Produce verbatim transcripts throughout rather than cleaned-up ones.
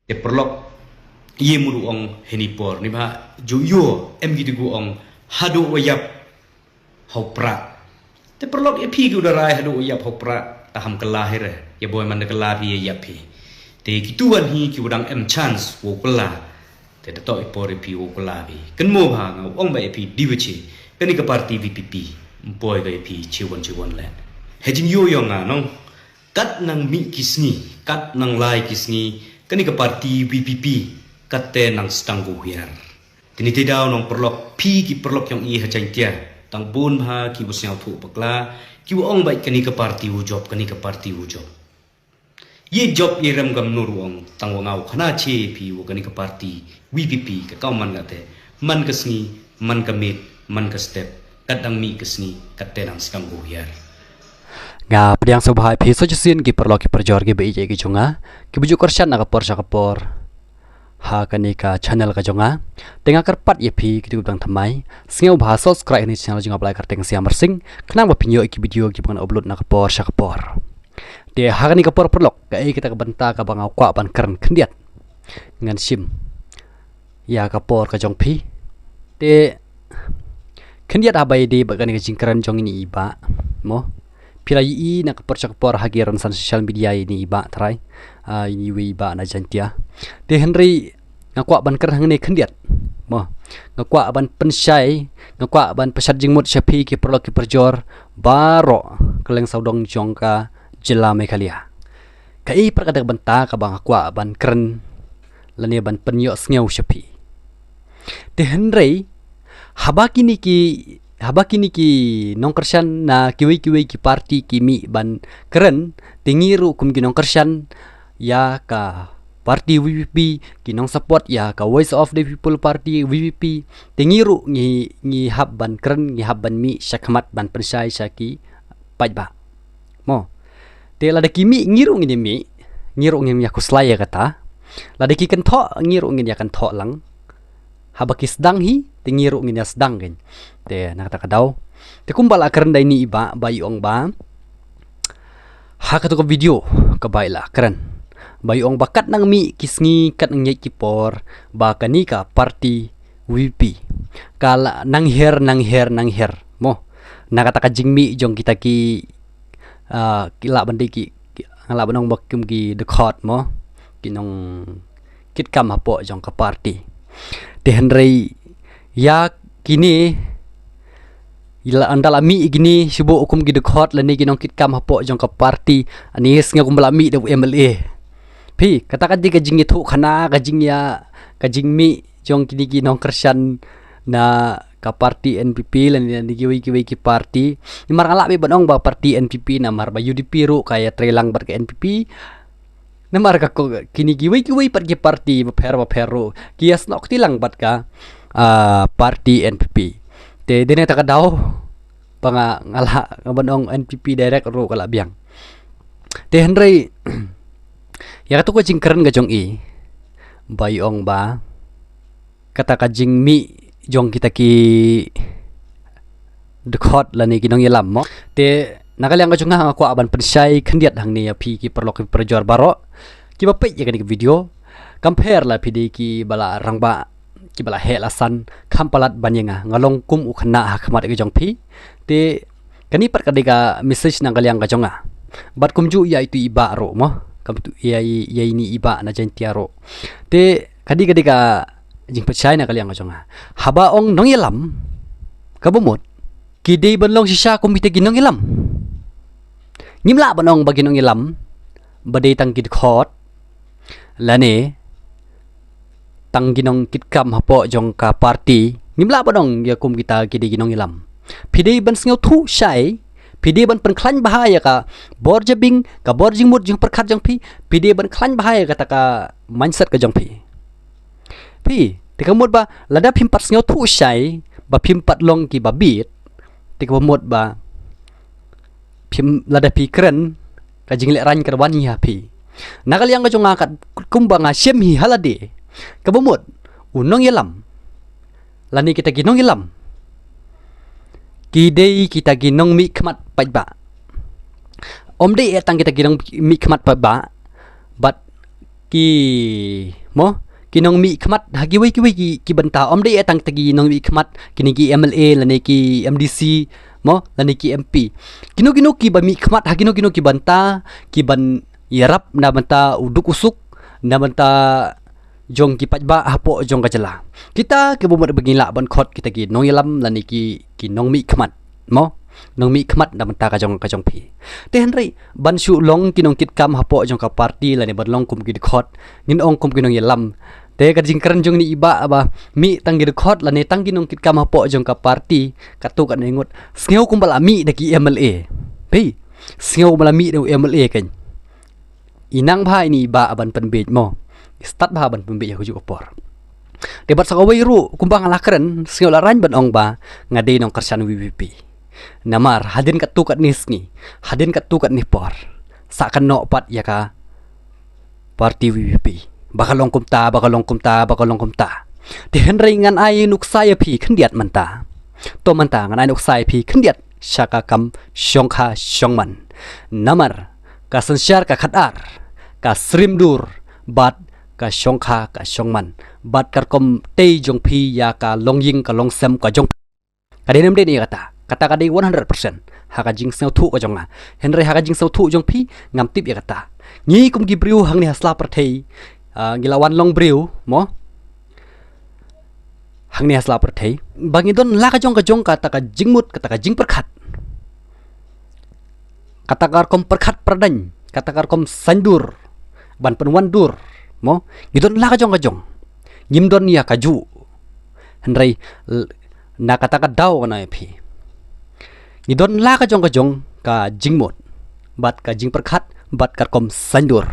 Te paralok, ïa mut u ong hini por ni ba ju ïoh em ki tu gu ong haduh wa ïap hau pra. Te paralok, ïa phi ki u da rai haduh wa ïap hau pra, ta ham kylla hi re. Ïa boi man da kylla phi ïa ïap phi. Te ki tu wan hi ki wa dang em chance wow kylla. Te da toh i por ïa phi wow kylla phi. Kynmaw ba nga ong ba ïa phi di wa chi. Kani ka party V P P. Mpoi ka ïa phi chi wan chi wan le. He jing ïoh ïoh nga nong. Kat nang mih ki sngi, kat nang lai ki sngi, kani ka party V P P, kat te nang stang gu hiar. Tini te daw nong paralok, phi ki paralok yong i ha Jaintia, tang bun bha ki wa sngewthuh bakla, ki wa ong bait kani ka party u jop, kani ka party u jop. Ye jop ye rem gam nur ong, tang wa ngaw khana che phi wa kani ka party, V P P, ka kau man ka te, man ka sngi, man ka mit, man ka step, kat dang mih ka sngi, kat te nang stang gu hiar. Nga pdiang sngewbha ïa phi sa shisien ki paralok ki parajor ki ba ïeit ki jong nga, ki ba ju kyrshan na ka por sha ka por ha kani ka channel ka jong nga. Te nga kyrpad ïa phi ki tu dang thymmai, sngewbha subscribe ha ni channel jong nga Blai Kyrteng Siam Marsing, khnang ba phin ïoh ïa ki video ki ba ngan upload na ka por sha ka por. Te ha kani ka por paralok, kaei kata ka bynta ka ba nga kwah ban kren khyndiat, ngan shim ïa ka por ka jong phi. Te khyndiat haba ïadei bad kani ka jingkren jong ini i bah, mo. Phi la ïohi na ka por sha ka por ha ki rynsan social media ini i bah trai, ah, ini wei i bah na Jaintia. Te hynrei nga kwah ban kren hangne khyndiat, mo. Nga kwah ban pynshai, nga kwah ban pynshad jingmut sha phi ki paralok ki parajor baroh kylleng sawdong jong ka jylla Meghalaya. Kaei pat kata ka bynta ka ba nga kwah ban kren lane ban pynïohsngew sha phi. Te hynrei, haba kini ki, haba kini ki nongkyrshan na kiwei kiwei ki party ki mih ban kren, te ngi ruh kum ki nongkyrshan ïa ka party V P P, ki nongsupport ïa ka Voice of the People Party, V P P, te ngi ruh ngi, ngi hap ban kren, ngi hap ban mih shakhmat ban pynshai sha ki paidbah. Mo. Te lada ki mih, ngi ruh ngin ïa mih, ngi ruh ngin ïa khuslai ïa kata. Lada ki kynthoh, ngi ruh ngin ïa kynthoh lang. Haba ki sdang hi, te ngi ruh ngin ïa sdang kein. Te na kata ka daw. Te kumba la kren da ini i bah, ba i ong ba ha katu ka video ka ba i la kren, ba i ong ba kat nang mih ki sngi, kat nang ïaid ki por, ba kani ka party V P P ka la nang her, nang her, nang her. Mo. Na kata ka jingmih jong kita ki, ah, ki lah ban dei ki, ki, nga lah ban ong ba kum ki dkhot mo. Ki nongkitkam hapoh jong ka party. Te hynrei ïa kine, ïa la ynda la mih kine shu buh kum ki dkhot lane ki nongkitkam hapoh jong ka party. Ani sngew kum ba la mih da u M L A. Phi, kata ka dei ka jingïathuh khana, ka jingïa, ka jingmih jong kine ki nongkyrshan na ka party N P P lane na kiwei kiwei ki party. Namar nga lah beit ban ong ba party N P P, namar ba U D P ruh ka ïatrei lang bad ka N P P. Namar ka ko-, kine kiwei kiwei pat ki party bapher bapher ruh ki ïasnoh kti lang bad ka, ah, party N P P. Te dei na kata ka daw ba nga, nga lah, nga ban ong N P P direct ruh ka lah biang. Te hynrei ïa katu ka jingkren ka jong i, ba i ong ba kata ka jingmih jong kita ki dkhot lane ki nongïalam mo. Te na ka liang ka jong nga, nga kwah ban pynshai khyndiat hangne ïa phi ki paralok ki parajor baroh ki ba peit ïa kane ka video. Kam pher la phi dei ki ba la rangbah, ki ba la heh la san, kham palat ban ïa nga, nga long kum u khynnah ha khmat ka jong phi. Te kane pat ka dei ka message na ka liang ka jong nga. Bad kumjuh ïa itu i bah ruh mo. Kam tu ïa i, ïa ini i bah na Jaintia ruh. Te ka dei, ka dei ka jingpynshai na ka liang ka jong nga. Haba ong nongïalam, kaba mut ki dei ban long shisha kum kita ki nongïalam. Ngim lah ban ong ba ki nongïalam ba dei tang ki dkhot lane tang ki nongkitkam hapoh jong ka party. Ngim lah ban ong ïa kum kita ki dei ki nongïalam. Phi dei ban sngewthuh shai, phi dei ban pynkhlaiñ bha ïa ka bor jabieng, ka bor jingmut jingpyrkhat jong phi, phi dei ban khlaiñ bha ïa kata ka mindset ka jong phi. Phi, te ka mut ba lada phim pat sngewthuh shai, ba phim pat long ki ba bit, te ka mut ba phim, lada phi kren, ka jinglehraiñ ka wan ïa phi. Na ka liang ka jong nga, katkum ba nga shem hi ha lade, kaba mut u nongïalam lane kita ki nongïalam ki dei kita ki nongmihkhmat paidbah. Ym dei eh tang kita ki nongmihkhmat paidbah, bad ki, mo, ki nongmihkhmat ha kiwei kiwei ki, ki bynta, ym dei tang kita ki nongmihkhmat, kine ki M L A lane ki M D C, mo, lane ki M P. Kino kino kiba mihkhmat ha kino kino ki bynta, kiban ïarap na bynta u duk u suk, na bynta jong ki paidbah hapoh jong ka jylla. Kita kiba mut ba ngi lah ban khot kita ki nongïalam lane ki, ki nongmihkhmat, mo, nongmihkhmat na bynta ka jong, ka jong phi. Te hynrei ban shu long ki nongkitkam hapoh jong ka party lane ban long kum ki dkhot, ngin ong kum ki nongïalam. Te ka jingkren jong ine i bah ba mih tang ki dkhot lane tang ki nongkitkam hapoh jong ka party, katto katne ngut, sngew kumba la mih da ki M L A. Phi, sngew kumba la mih da u M L A kan. I nang bha ine i bah ban pynbiej, mo. I stad bha ban pynbiej ha kajuh ka por. Te bad sa kawei ruh, kumba nga la kren, sngew la raiñ ban ong ba nga dei nongkyrshan V P P. Namar hadien katto katne sngi, hadien katto katne por, sa kynnoh pat ïa ka party V P P ba ka long kumta, ba ka long kumta, ba ka long kumta. Te hynrei ngan ai nuksa ïa phi khyndiat mynta. To mynta ngan ai nuksa ïa phi khyndiat sha ka kam shongkha shongman. Namar ka synshar ka khatar, ka syriem dur, bad ka shongkha ka shongman, bad ka rukom tei jong phi ïa ka longïing ka longsem ka jong phi. Ka dei ne ym dei ïa kata? Kata ka dei one hundred percent ha ka jingsngewthuh ka jong nga. Hynrei ha ka jingsngewthuh jong phi, ngam tip ïa kata. Ngi kum ki briew hangne ha sla pyrthei, ah, ngi la wan long briew, mo, hangne ha sla pyrthei, ba ngi don la ka jong ka jong kata ka jingmut, kata ka jingpyrkhat, kata ka rukom pyrkhat pyrdaiñ, kata ka rukom saiñdur ban pynwandur, mo. Ngi don la ka jong ka jong. Ngim don ïa kajuh. Hynrei l-, na kata ka daw ngan ong ïa phi, ngi don la ka jong ka jong ka jingmut, bad ka jingpyrkhat, bad ka rukom saiñdur,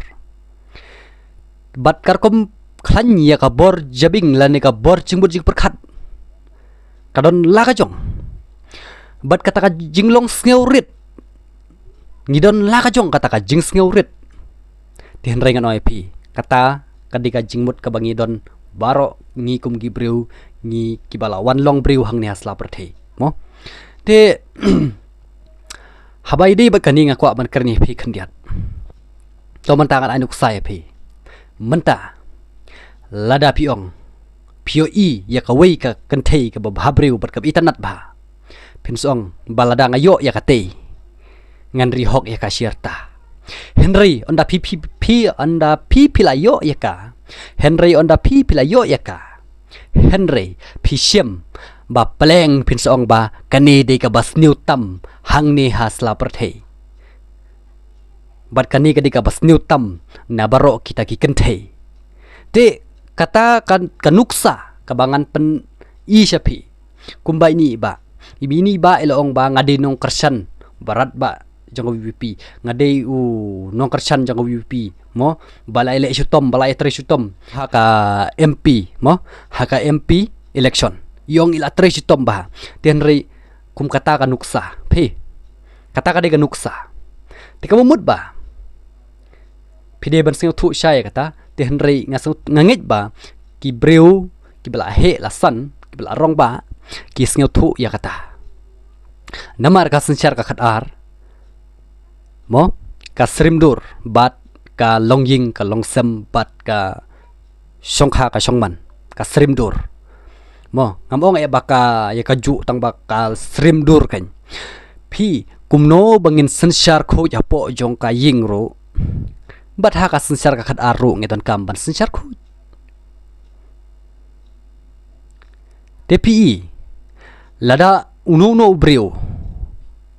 bad ka rukom khlaiñ ïa ka bor jabieng lane ka bor jingmut jingpyrkhat. Ka don la ka jong. Bad kata ka jinglong sngewrit, ngi don la ka jong kata ka jingsngewrit. Te hynrei ngan ong ïa phi, kata ka dei ka jingmut kaba ngi don baroh ngi kum ki briew, ngi kiba la wan long briew hangne ha sla pyrthei, mo. Te haba ïadei bad kane nga kwah ban kren ïa phi khyndiat. To mynta ngan ai nuksa ïa phi. Mynta lada phi ong phi ïohi ïa kawei ka kynthei kaba bha briew bad kaba itynnad bha, phin sa ong ba lada nga ïoh ïa katei, ngan ri hok ïa ka shi rta. Hynrei ynda phi, phi, phi, ynda phi, phi la ïoh ïa ka, hynrei ynda phi, phi la ïoh ïa ka, hynrei phi shem ba pleng, phin sa ong ba kane dei kaba sniew tam hangne ha sla pyrthei. Bad kane ka dei kaba sniew tam na baroh kita ki kynthei. Te kata ka, ka nuksa kaba ngan pyni sha phi, kumba ine i bah. Ine i bah i la ong ba nga dei nongkyrshan barat bah jong ka V P P. Nga dei u nongkyrshan jong ka V P P, mo, ba la ïaleh shitom, ba la ïatrei shitom ha ka M P, mo, ha ka M P election. I ong i la trei shitom bha. Te hynrei kum kata ka nuksa, phi, kata ka dei ka nuksa. Te kaba mut ba phi dei ban sngewthuh shai ïa kata. Te hynrei nga sngew, nga ngeit ba ki briew kiba la heh la san, kiba la rong bah, ki sngewthuh ïa kata. Namar ka synshar ka khatar, mo, ka syriem dur, bad ka longïing ka longsem, bad ka shongkha ka shongman, ka syriem dur. Mo, ngam ong ïa ba ka, ïa kajuh, tang ba ka syriem dur kan. Phi, kumno ba ngin synshar khuid hapoh jong ka ïing ruh, bad ha ka synshar ka khatar ruh ngi donkam ban synshar khuid. Te phi i, lada uno uno u briew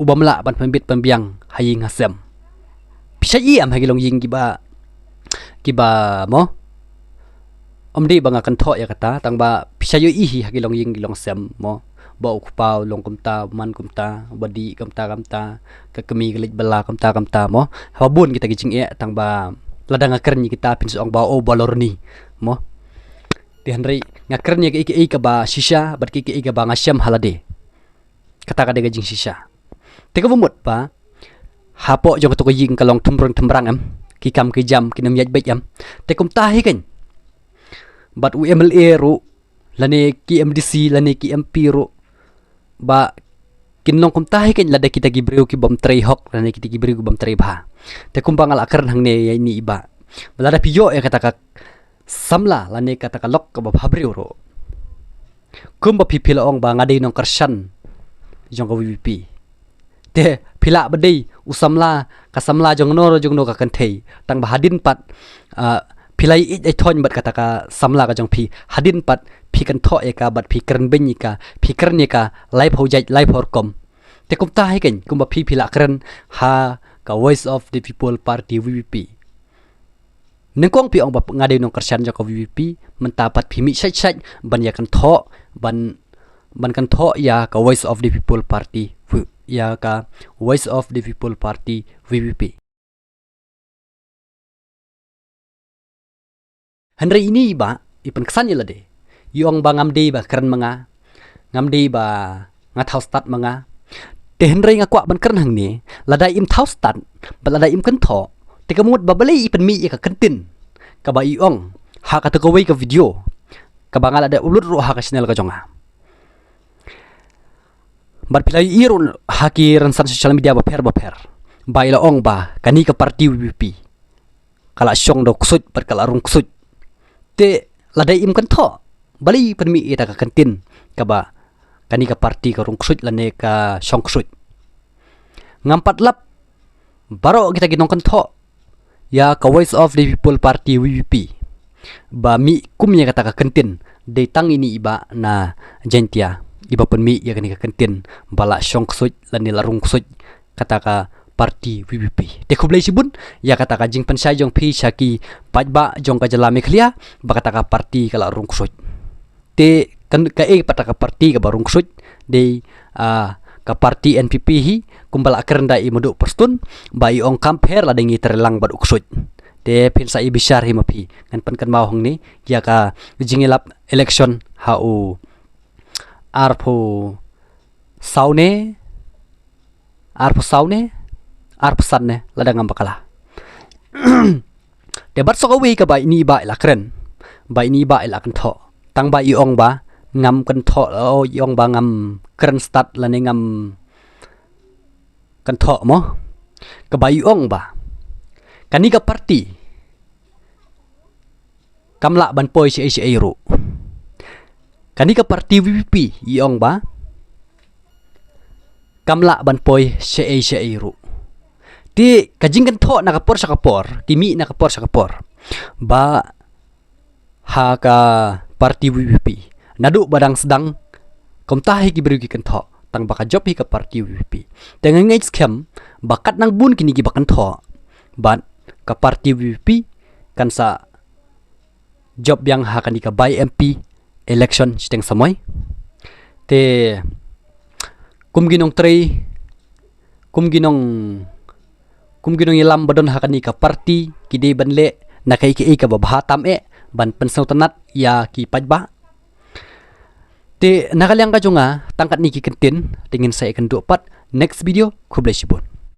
uba mlah ban pynbit pynbiang ha ïing ha sem, phi shait ïohi em ha ki longïing kiba, kiba, mo, ym dei ba nga kynthoh ïa kata, tang ba phi shait ïohi hi ha ki longïing ki longsem, mo, ba u kpa u long kumta, u man kumta, uba dih kumta kumta, ka kmie ka leit bylla kumta kumta, mo. Haba bun kita ki jingeh, tang ba lada nga kren ïa kita phin sa ong ba, oh, ba lorni, mo. Te hynrei nga kren ïa kaei kaei kaba shisha bad kaei kaei kaba nga shem ha lade. Kata ka dei ka jingshisha. Te kaba mut ba hapoh jong kato ka ïing ka long thymbrang thymbrang em, ki kam ki jam kin ym ïaid beit em. Te kumta hi kan, bad u M L A ruh, lane ki M D C, lane ki M P ruh, ba kin long kumta hi kan lada kita ki briew ki bym trei hok, lane kita ki briew ki bym trei bha. Te kumba nga la kren hangne ïa ine i bah, Ba lada phi ïoh ïa kata ka samla lane kata ka lok kaba bhabriew ruh, kumba phi phi la ong ba nga dei nongkyrshan jong ka VPP. Te phi lah ba dei u samla, ka samla jong no jong no ka kynthei, tang ba hadien pat, ah, phi la ïeit ïeit thoiñ bad kata ka samla ka jong phi, hadien pat phi kynthoh ïa ka bad phi kren beiñ ïa ka, phi kren ïa ka laiphew jait laiphew rukom. Te kumta hi keiñ kumba phi phi la kren ha ka Voice of the People Party, VPP. Nyngkong phi ong ba nga dei nongkyrshan jong ka VPP, mynta pat phi mih shait shait ban ïa kynthoh, ban, ban kynthoh ïa ka Voice of the People Party, ïa ka Voice of the People Party, VPP. Hynrei ine i bah i pynksan ïa lade, i ong ba ngam dei ba kren ma nga, ngam dei ba nga thaw stad ma nga. Te hynrei nga kwah ban kren hangne, lada im thaw stad bad lada im kynthoh, te ka mut ba balei i pynmih ïa ka kyntien kaba i ong ha kata kawei ka video kaba nga la dep upload ruh ha ka channel ka jong nga. Bad phi la ïohi ruh ha ki rynsan social media bapher bapher ba i la ong ba kane ka party VPP ka la shong da u ksuid bad ka la rung ksuid. Te lada im kynthoh, balei i pynmih ïa kata ka kyntien kaba kane ka party ka rung ksuid lane ka shong ksuid? Ngam pat lap baroh kita ki nongkynthoh ïa ka Voice of the People Party, VPP, ba mih kum ïa kata ka kyntien, dei tang ine i bah na Jaintia i ba pynmih ïa kane ka kyntien ba la shong ksuid lane la rung ksuid kata ka party VPP. Te khublei shibun ïa kata ka jingpynshai jong phi sha ki paidbah jong ka jylla Meghalaya ba kata ka party ka la rung ksuid. Te kan, kaei pat ka party kaba rung ksuid? Dei, ah, ka party NPP hi, kumba la kren da i Madu Prestone ba i ong kam pher lada ngi trei lang bad u ksuid. Te phin sa ïa bishar hi ma phi. Ngan pynkynmaw hangne ïa ka jingïalap election ha u arphew saw ne, arphew saw ne, arphew san ne, lada ngam bakla. Te bad sa kawei kaba ine i bah i la kren, ba ine i bah i la kynthoh, tang ba i ong ba ngam kynthoh, oh, i ong ba ngam kren stad lane ngam kynthoh mo. Kaba i ong ba kane ka party kam lah ban poi shaei shaei ruh. Kane ka party VPP i ong ba kam lah ban poi shaei shaei ruh. Te ka jingkynthoh na ka por sha ka por, ki mih na ka por sha ka por, ba ha ka party VPP naduh ba dang sdang, kumta hi ki briew ki kynthoh, tang ba ka jop hi ka party VPP. Te nga ngeit skhem ba katnang bun kine kiba kynthoh, bad ka party VPP kan sa jop biang ha kane ka bai MP election shiteng samoi. Te kum ki nongtrei, kum ki nong, kum ki nongïalam ba don ha kane ka party, ki dei ban leh na kaei kaei kaba bha tam eh ban pynsngewtynnat ïa ki paidbah. Te na ka liang ka jong nga tang katne ki kyntien, te ngin sa ïakynduh pat next video. Khublei shibun.